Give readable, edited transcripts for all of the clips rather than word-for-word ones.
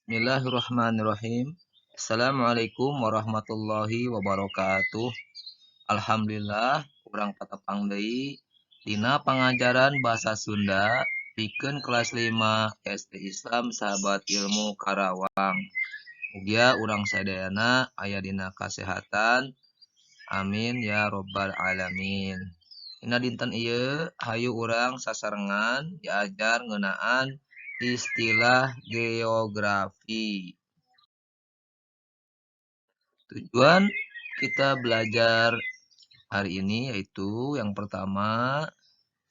Bismillahirrahmanirrahim. Assalamualaikum warahmatullahi wabarakatuh. Alhamdulillah urang patepang deui dina pangajaran bahasa Sunda pikeun kelas 5 SD Islam Sahabat Ilmu Karawang. Mugia urang sadayana aya dina kasehatan. Amin ya robbal alamin. Dina dinten ieu hayu urang sasarengan diajar ngeunaan istilah geografi. Tujuan kita belajar hari ini yaitu yang pertama,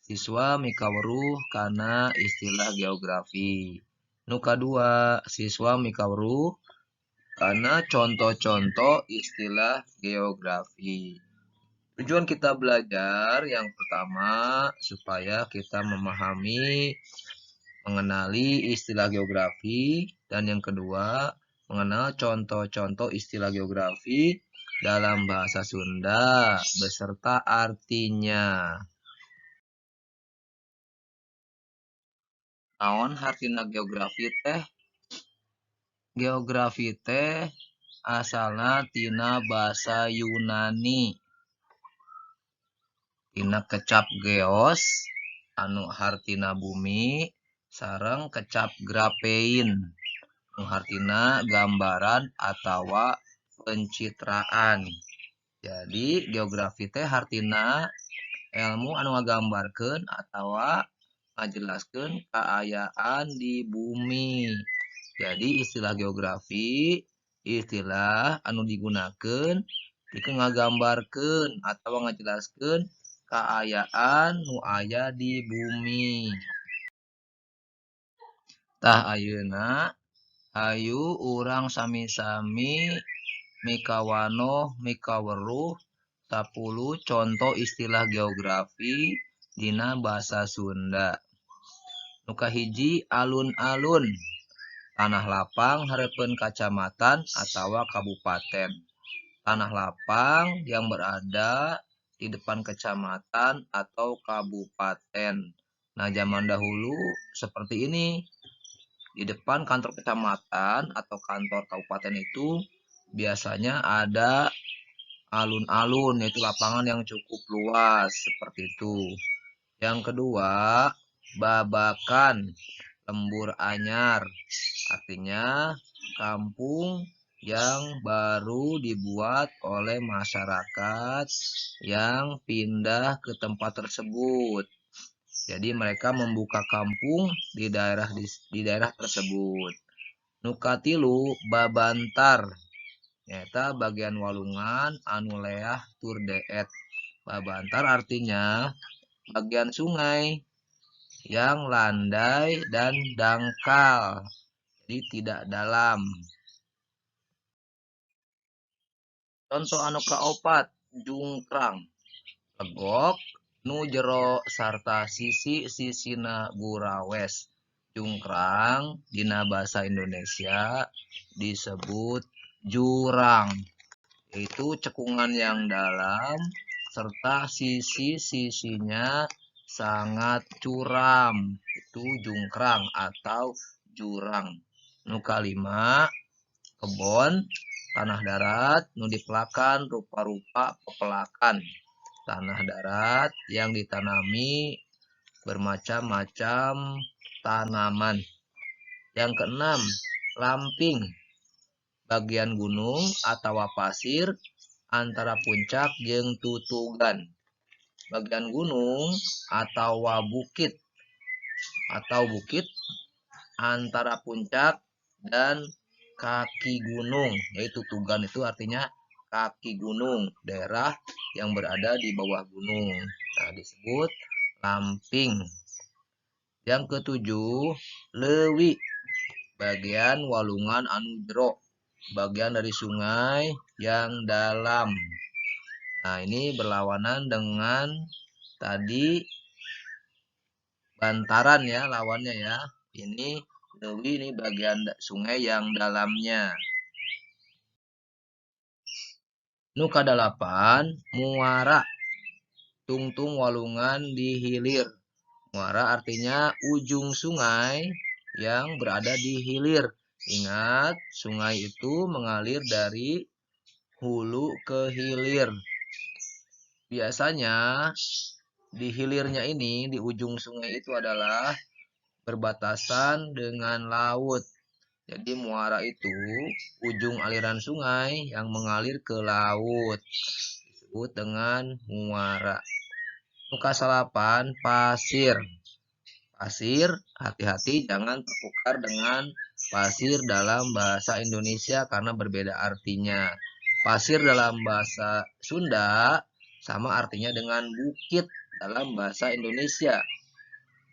siswa mikaweruh kana istilah geografi. Nu kadua, siswa mikaweruh kana contoh-contoh istilah geografi. Tujuan kita belajar yang pertama supaya kita memahami, mengenali istilah geografi, dan yang kedua mengenal contoh-contoh istilah geografi dalam bahasa Sunda beserta artinya. Naon hartina geografi teh? Geografi teh asalna tina bahasa Yunani. Tina kecap geos anu hartina bumi sareng kecap grafein anu hartina gambaran atawa pencitraan. Jadi geografi teh hartina ilmu anu ngagambarkeun atawa ngajelaskeun kaayaan di bumi. Jadi istilah geografi istilah anu digunakeun pikeun ngagambarkeun atawa ngajelaskeun kaayaan nu aya di bumi. Tah ayeuna hayu urang sami-sami mikawanoh mikaweruh 10 contoh istilah geografi dina bahasa Sunda. Nu kahiji, alun-alun, tanah lapang hareupeun kacamatan atawa kabupaten. Tanah lapang yang berada di depan kecamatan atau kabupaten. Nah, zaman dahulu seperti ini. Di depan kantor kecamatan atau kantor kabupaten itu biasanya ada alun-alun, yaitu lapangan yang cukup luas seperti itu. Yang kedua, babakan, lembur anyar, artinya kampung yang baru dibuat oleh masyarakat yang pindah ke tempat tersebut. Jadi mereka membuka kampung di daerah tersebut. Nu katilu, babantar, nyaeta bagian walungan anu leah tur deet. Babantar artinya bagian sungai yang landai dan dangkal, jadi tidak dalam. Contoh anu kaopat, jungkrang, legok nu jero sarta sisi-sisina gurawes. Jungkrang dina bahasa Indonesia disebut jurang, yaitu cekungan yang dalam serta sisi-sisinya sangat curam. Itu jungkrang atau jurang. Nu kalima, kebon, tanah darat nu dipelakan rupa-rupa pepelakan. Tanah darat yang ditanami bermacam-macam tanaman. Yang keenam, lamping, bagian gunung atau pasir antara puncak jeung tutugan. Bagian gunung atau bukit antara puncak dan kaki gunung, yaitu tutugan itu artinya kaki gunung, daerah yang berada di bawah gunung. Nah, disebut lamping. Yang ketujuh, leuwi, bagian walungan anu jero, bagian dari sungai yang dalam. Nah, ini berlawanan dengan tadi bantaran ya, lawannya ya. Ini leuwi, ini bagian sungai yang dalamnya. Nu kadalapan, muara, tungtung walungan di hilir. Muara artinya ujung sungai yang berada di hilir. Ingat, sungai itu mengalir dari hulu ke hilir. Biasanya di hilirnya ini, di ujung sungai itu adalah berbatasan dengan laut. Jadi muara itu ujung aliran sungai yang mengalir ke laut, disebut dengan muara. Nu kasalapan, pasir. Pasir, hati-hati jangan tertukar dengan pasir dalam bahasa Indonesia karena berbeda artinya. Pasir dalam bahasa Sunda sama artinya dengan bukit dalam bahasa Indonesia.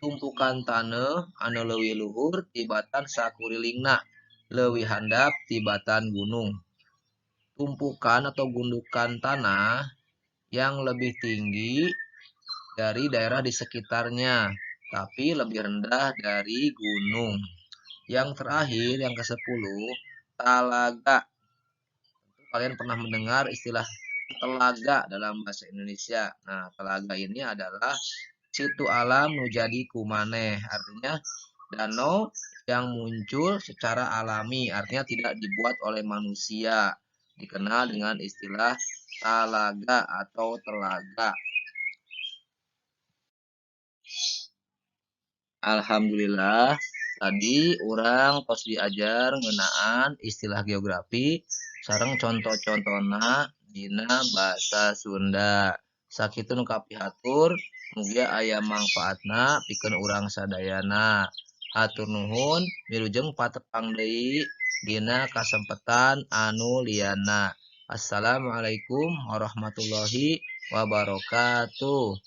Tumpukan taneuh anu leuwih luhur tibatan sakurilingna, leuwih handap tibatan gunung. Tumpukan atau gundukan tanah yang lebih tinggi dari daerah di sekitarnya, tapi lebih rendah dari gunung. Yang terakhir, yang ke-10, talaga. Kalian pernah mendengar istilah telaga dalam bahasa Indonesia. Nah, telaga ini adalah situ alam nu jadi kumaneh, artinya danau yang muncul secara alami, artinya tidak dibuat oleh manusia, dikenal dengan istilah talaga atau telaga. Alhamdulillah, tadi urang tos diajar ngeunaan istilah geografi sareng conto-contona dina bahasa Sunda. Sakitu nu kapihatur, mugia aya mangfaatna pikeun urang sadayana. Hatur nuhun, wilujeng patepang deui dina kasempetan anu lianna. Assalamualaikum warahmatullahi wabarakatuh.